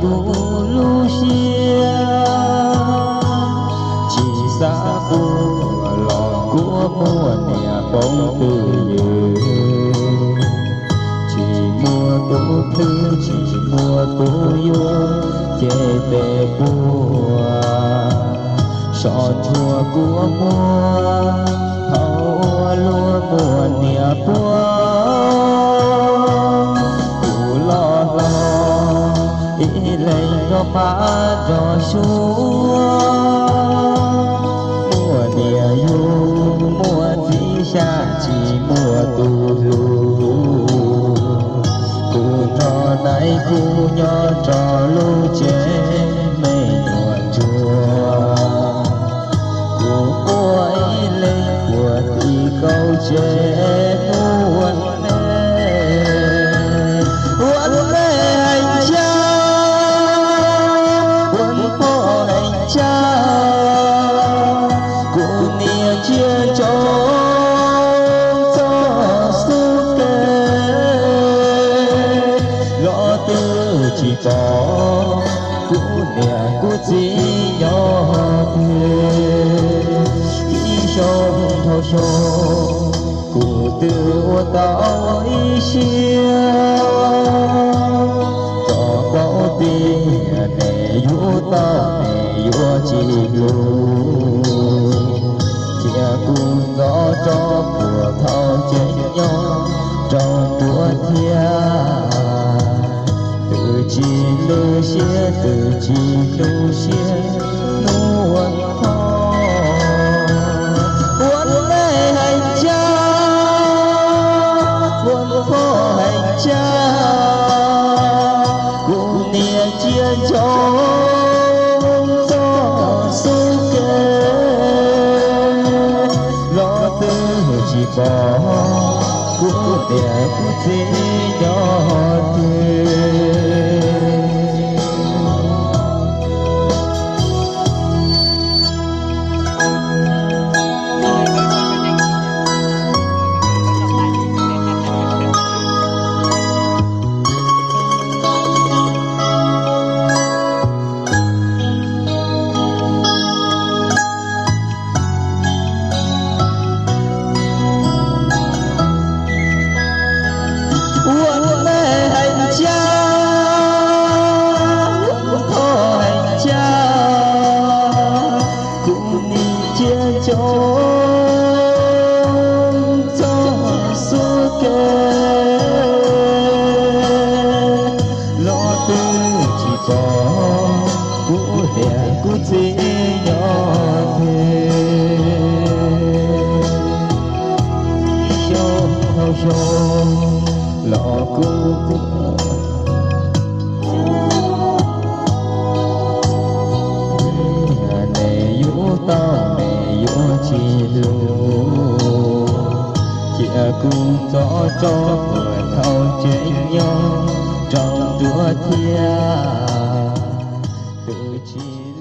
kuv lub siab. Tsis xav quaj los kuv muaj niam poob twj ywm, tsis muaj tus hlub tsis muaj tus yuav, ces tes puag sov ntsuag kuv muab, thaum ua luag muaj niam puag. Kuv loj hlob ib leeg nrog pab nrog suav, muaj niam yug muaj txiv xya tsis muaj tus hlub. Kuv nrog nais kuv nyob rau lub tsev me nyuam ntsuag, kuv quaj ib leeg puag tim kaum tsev hnub ua ntej. Ua ntej heev tshaj, ua phem heev tshaj, kuv niam ntsia ntsoov txoj xub kev, los twb tsis pom kuv niam kuv txiv nyob twg. Ib xyoo dhau xyoo kuv twb ua tau ib siab, txog paub tias niam yug tau niam yuav tsis hlub, cia kuv ntxov rov puag thaum tseem nyob rau nruab thiab. Twb tsis lwj siab twb tsis tu siab hnub ua ntej. Ua ntej heev tshaj, ua phem heev tshaj, kuv niam ntsia ntsoov txoj xub kev, los twb tsis pom kuv niam kuv txiv nyob twg. Ua ntej heev tshaj, ua phem heev tshaj, kuv niam ntsia ntsoov txoj xub kev, los twb tsis pom kuv niam kuv txiv nyob twg. Xyoo dhau xyoo los kuv niam yug tau niam yuav tsis hlub, cia kuv ntxov rov puag thaum tseem nyob rau nruab thiab. Twb tsis